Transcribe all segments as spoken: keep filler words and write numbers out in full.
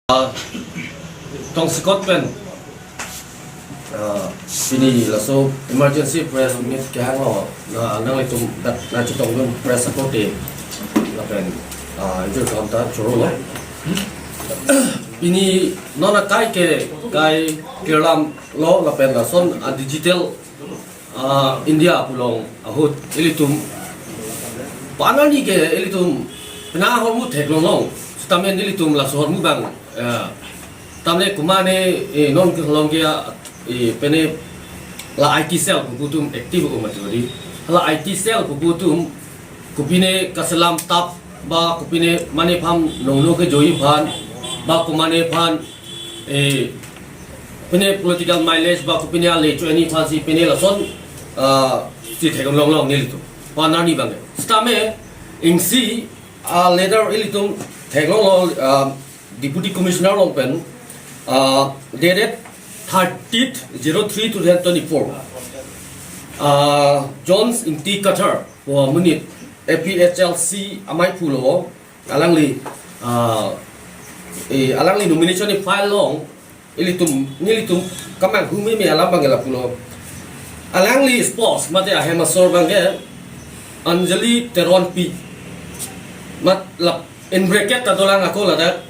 Ah, tongsekot pen, ah, pini laso emergency press meet kehang lo, na nanglitum dak nangchetongdun press ako te, lapen, ah, injur kam ta choro lo. Pini non akai ke, kai kirlam lo lapen lason a digital, ah, India pu along ahut ilitum panani ke ilitum penang ahormu theklong long. Sitame nelitum laso ahormu abang, eh, tamne kumane, eh, non kelong ke, eh, pene la I T cell pupu atum active o mati. La I T cell pupu atum kopine kaselam tap ba kopine mane aphan nongno kejoi aphan ba komane aphan, eh, pine political mileage ba kopine ale cho ani aphansi pine lason, ah, si theklong long nelitum panani abang. Sitame isi, ah, letter ilitum theklong long, ah, Deputy Commissioner along pen, ah, dated thirtieth zero three two thousand twenty-four. Ah, Jones Ingti Kathar, pu amonit A P H L C amei pulo, alangli, ah, eh, alangli nomination i file long, ilitum, nelitum kemanghu meme alam abang ke lapu lo. Alangli spouse mate ahem asor abang ke Anjali Teronpi. Mat lap in bracket ta dolang ako ladak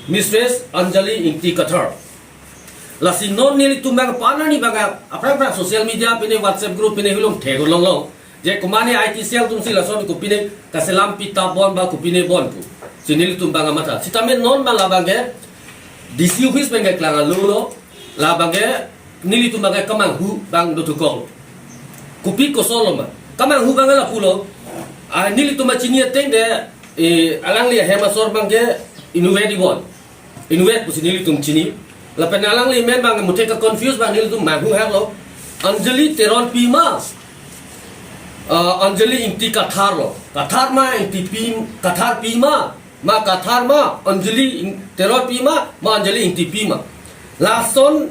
Mistress Anjali Ingti Kathar. Lasi non nelitum abang panani abang, aphrang aphrang social media pine WhatsApp group pine hulum theklong long. Je komane I T cell atumsi lason kopine kaselam pi tap bon ba kopine bon pu. Si nelitum abang amatha. Sitame non abang labang ke D C office abang ke klang alo lo. Labang ke nelitum abang ke kemanghu abang dothukong. Kopi koson lo ma. Kemanghu abang lapu lo. Ah, nelitum achini ateng de, eh, alangli ahem asor abang ke inutvet di bon. Inutvet pusi nelitum chini. Lapen alangli amen abang muthe ke confuse abang nelitum manghu hang lo. Anjali Teronpi ma, ah, Anjali Ingti Kathar lo. Kathar ma Ingtipi, Katharpi ma, ma Kathar ma, Anjali Ing-, Teronpi ma, ma Anjali Ingtipi ma. Lason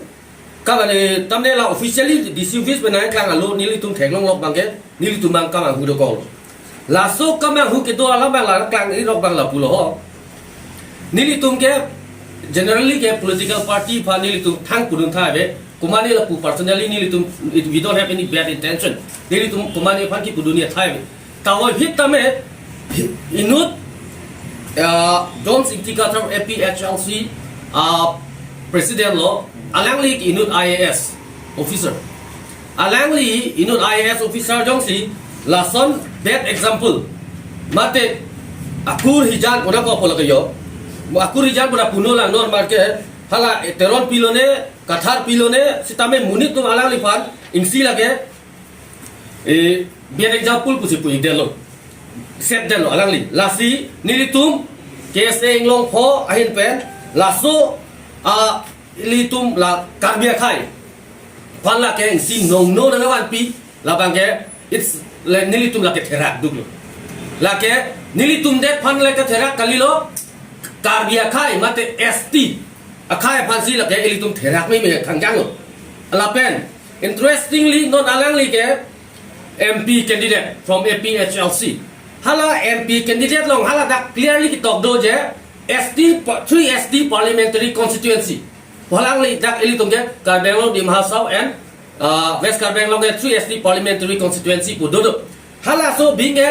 kabale tamne la officially D C office pen nangklang alo nelitum theklong lok abang ke, nelitum abang kemanghu dokok. Laso kemanghu kedo alam abang la klang irok abang lapu lo ho. Nelitum ke generally ke political party aphan nelitum thang pudun tha ave. Komane lapu personally nelitum, it, we don't have any bad intention. Nelitum komane aphan kipudun ya tha ave. Tavo hit tame, hi-, inut, ah, Jones Ingti Kathar A P H L C, ah, president lo, alangli inut I A S officer. Alangli inut I A S officer jongsi lason bad example. Mate akur hijan pu nangkokpo lake yo. Akur hijan pu puno lang non marke hala Teronpi lone, Katharpi lone, sitame monit atum alangliphan isi lake, eh, bad example pusi pu-ik detlo. Set detlo alangli. Lasi nelitum K S A Inglongpho ahin pen laso, ah, ilitum la Karbi akhei aphan lake isi nongno nangvanpi labang ke, it's le nelitum lake therak duklo. Lake nelitum det aphan lake therak kalilo, Karbi akhei mate S T akhei aphansi lake ilitum therak meme khangjang lo. Lapen interestingly non alangli ke M P candidate from A P H L C. Hala M P candidate along hala dak clearly ketok do je S T pa-, three S T parliamentary constituency. Pu alangli dak ilitum ke Karbi Anglong, Dima Hasao and, uh, West Karbi Anglong ke three S T parliamentary constituency pu dodo. Halaso abang ke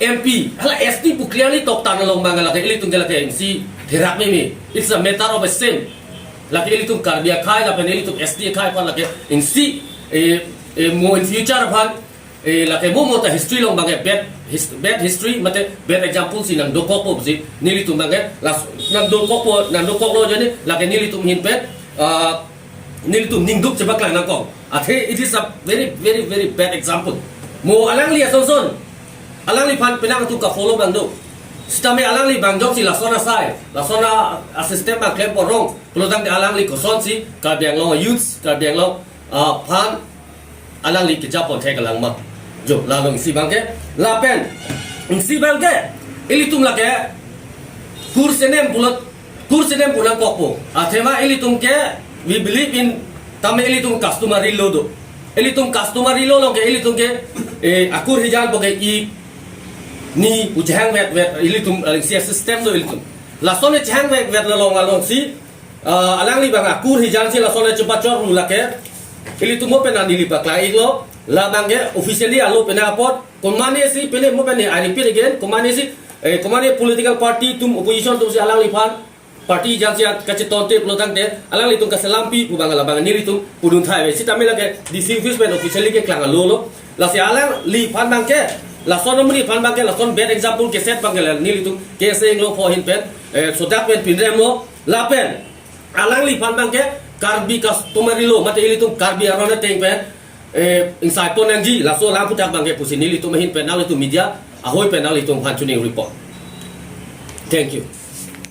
M P, hala S T pu clearly toktan along abang lake ilitum ke lake isi therak meme. It's a matter of a shame. Lake ilitum Karbi akhei lapen ilitum S T akhei aphan lake isi, eh, eh, mo in future aphan, eh, lake mo mo ta history along abang ke bad his-, bad history mate bad example si nangdokokpo pusi nelitum abang ke las nangdokokpo, nangdokoklo jani lake nelitum ahin pen, ah, nelitum ningduk chepaklang nangkok. Athe it is a very, very, very bad example. Mo alangli asonson, alangliphan penang atum ka-follow abang do. Sitame alangli abang jongsi lason asai, lason a, a system abang klempo rong, pulotangte alangli kosonsi Karbi Anglong youths, Karbi Anglong, ah, aphan alangli kejapon thek alang ma. Jo, la along isi abang ke, lapen isi abang ke ilitum lake kur senem pulo, kur senem pu nangkokpo. Athema ilitum ke, we believe in, tame ilitum customary law do. Ilitum customary law along ke ilitum ke, eh, akur hijan pu ke ik ni pu chehang vet vet ilitum, eh, isi system do ilitum. Lason ne chehang vek vek along alongsi, ah, alangli abang akur hijan si lason ne chepachor ru lake. Ilitum mo pen neli paklang-iklo. La abangke officially alo pen apot. Komane si pele mo pen, I repeat again. Komane si, eh, komane political party atum, opposition atum si alangliphan party hijan si kachetonte pulo tangte, alanglitum kaselampi pu abang labang nelitum pudun thai ave. Sitame lake D C office pen officially keklang alo lo. Lasi alangliphan abangke, lason amonit aphan abangke, lason bad example keset abangke la nelitum K S A Inglongpho ahin pen, eh, sodak pen pinrem lo, lapen alangliphan abangke Karbi customary law, mate ilitum Karbi aron ateng pen, eh, ingsai pon nangji, laso alam aphuthak abangke pusi nelitum ahin pen nanglitum media ahoi pen nanglitum aphan chuning report. Thank you.